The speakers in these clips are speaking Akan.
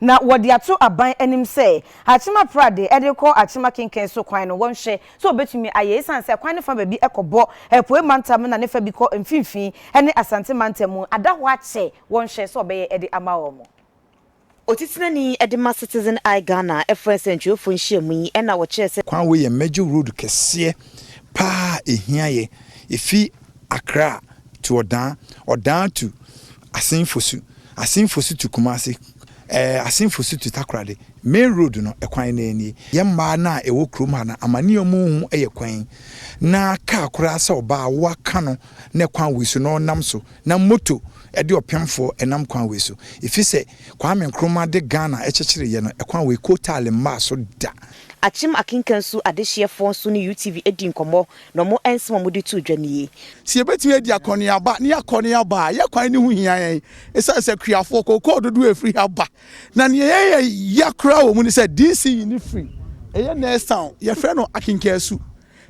Na wɔde ato aban anim sɛ Akyem Aprade de rekɔ Akyem Akenkan so kwan no wɔnhwɛ sɛ wɔbɛtumi ayɛ esiane sɛ kwan no fa baabi kɔbɔ Apuei mantam na ne fa bi kɔ Mfimfini ne Asante mantam mu ada hɔ akyɛ wɔnhwɛ sɛ wɔbɛyɛ de ama wɔn. Otitenani de ma Citizen Eye Ghana frɛɛ nsɛntwerɛfoɔ nhyiamu yi na ɔkyerɛɛ sɛ. Kwan wei yɛ major road kɛseɛ paa a ɛhia yɛ, ɛfi Accra to Ɔdaa, Ɔdaa to Asen Fosu, Asen Fosu to Kumasi, ɛɛ Asen Fosu to Takoradi, main road no ɛkwan no ara nie. Yɛn mmaa no a ɛwɔ kurom ha no amaneɛ a wɔhu yɛ kwan yi, na kaa koraa sɛ ɔbaa a woaka no na kwan wei so na ɔnam so, na moto de ɔpemfoɔ nam kwan wei so. Ɛfiri sɛ Kwame Nkrumah de Ghana kyekyereeɛ no, ɛkwan wei kootaale mmaa so da. Akyem Akenkansu adehyeɛfoɔ nso ne UTV dii nkɔmmɔ na wɔn nsɛm a wɔde too dwa nie. Sɛ yɛbɛtumi adi akɔneaba ne akɔneaba a, yɛ kwan no ho hia yɛn ɛsiane sɛ akuafoɔ kookoo dodoɔ a ɛfiri ha ba. Na nea ɛyɛ yɛn ya koraa wɔ mu ne sɛ DC yi ne firi ɛyɛ Nurse Town, yɛfrɛ no Akenkansu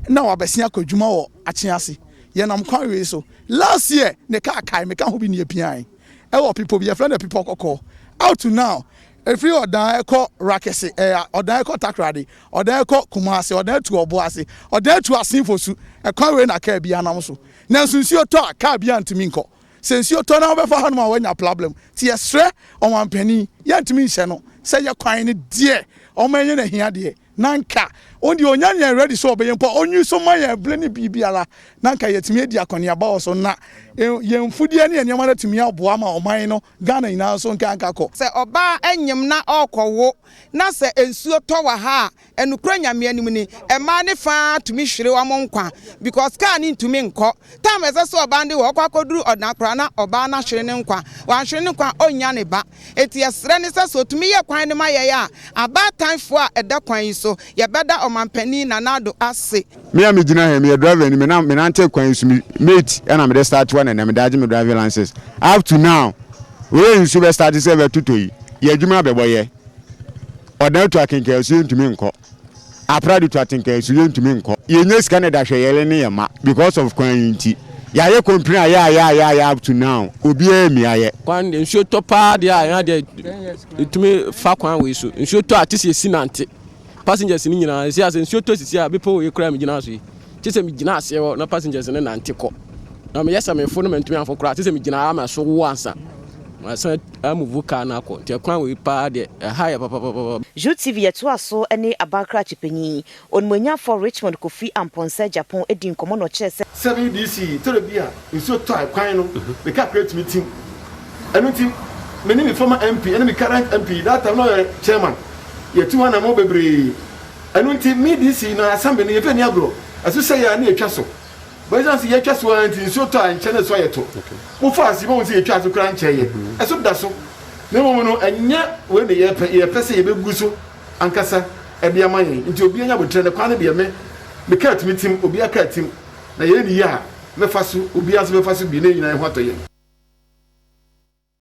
na wabɛsen akɔ adwuma wɔ Akyease. Yɛnam kwan wei so. Last year ne kaa kae, meka ho bi na yɛpiae ɛwɔ pepɔ bi yɛfrɛ no Pepɔ Kɔkɔɔ. Out to now, ɛfiri Ɔdan ɛkɔ Rakɛse, ɛɛ Ɔdan ɛkɔ Takoradi, Ɔdan ɛkɔ Kumasi, Ɔdan to Ɔboase, Ɔdan to Asenfosu, ɛkwan wei na kaa biara nam so. Nanso nsuo tɔ a, kaa biara ntumi nkɔ. Sɛ nsuo tɔ na wobɛfa hanom a woanya problem. Nti yɛsrɛ ɔmanpanin, yɛntumi nhyɛ no sɛ yɛ kwan no deɛ ɔma ɛnyɛ n'ahiadeɛ. Na nka ɔno deɛ ɔnya yɛn ready sɛ ɔbɛyɛ mpo a, ɔnyi so ma yɛn berɛ ne biribiara, na nka yɛatumi adi akɔneaba wɔ so, na yɛn mfudeɛ ne yɛn nneɛma no atumi aboa ma ɔman no, Ghana nyinaa nso nka nka kɔ. Sɛ ɔbaa nyem na ɔrekɔwo na sɛ nsuo tɔ wɔ ha a, nokorɛ Nyame anim ni, mmaa no faa tumi hwere wɔn nkwa because car no ntumi nkɔ. Time a ɛsɛ sɛ ɔbaa no de ɔkɔ akɔduru ɔdan koraa na ɔbaa no ahwere ne nkwa. Wanhwere ne nkwa a, ɔnnya ne ba. Enti yɛsrɛ no sɛ sɛ ɔtumi yɛ kwan no ma yɛn a, abaatanfoɔ a ɛda kwan yi so, yɛbɛda Ɔmanpanin Nana Addo ase. Me a megyina ha yi, meyɛ driver ni, me na menante kwan yi so, me mate ɛna mede start hɔ na ɛnɛ mede agye me driving license. Up to now, wei nsu bɛ start sɛ bɛtotɔ yi, yɛ adwuma bɛbɔ yɛ. Ɔdan tu akenkan so yɛntumi nkɔ. Apra de tu atenkan so yɛntumi nkɔ. Yɛnya sika na ɛda hwɛ yɛre ne yɛn mma because of kwan yi nti. Yɛayɛ complain ayɛ ayɛ ayɛ ayɛ up to now obiara mmia yɛ. Kwan deɛ nsuo tɔ paa deɛ a yɛn adeɛ yɛtumi fa kwan wei so. Nsuo tɔ a te sɛ yɛsi nante. Passengers no nyinaa ɛsi asɛ nsuo tɔ sisi a bepɔ wei koraa megyina so yi. Te sɛ megyina aseɛ hɔ na passengers no nante kɔ. Na meyɛ sɛ mefo no mantumi amfo koraa te sɛ megyina ha ma so wo ansa. Masan amuvu car no akɔ. Nti ɛkwan wei paa deɛ ɛha yɛ papapapa. UTV yɛtoa so ne aban krakye panyin, Onimuonyamfoɔ Richmond Kofi Amponsah Agyapong dii nkɔmmɔ na ɔkyerɛɛ sɛ, Sɛ me DC tɔrɔ bi a nsuo tɔ a kwan no me car koraa tumi tim. Ɛno nti me ne me former MP ɛne me current MP that time na ɔyɛ chairman yɛtu ho anammɔn bebree. Ɛno nti me DC na assembly no yɛmfa nni agorɔ. Ɛso sɛ yɛ a na yɛtwa so. But ɛsiane sɛ yɛtwa so ara nti nsuo tɔ a nkyɛ na ɛso ayɛ to. Mofaa ase moahu sɛ yɛtwaa so koraa nkyɛeɛ. Ɛso da so. Na mmom no ɛnyɛ wei na yɛpɛ, yɛpɛ sɛ yɛbɛgu so ankasa de ama yɛn. Nti obiara nya aboterɛ. Na kwan no deɛ me, me kaa tumi tim, obiara kaa tim. Na yɛyɛ no yie a, mɛfa so, obiara nso bɛfa so bi na yɛn nyinaa yɛn ho atɔ yɛn.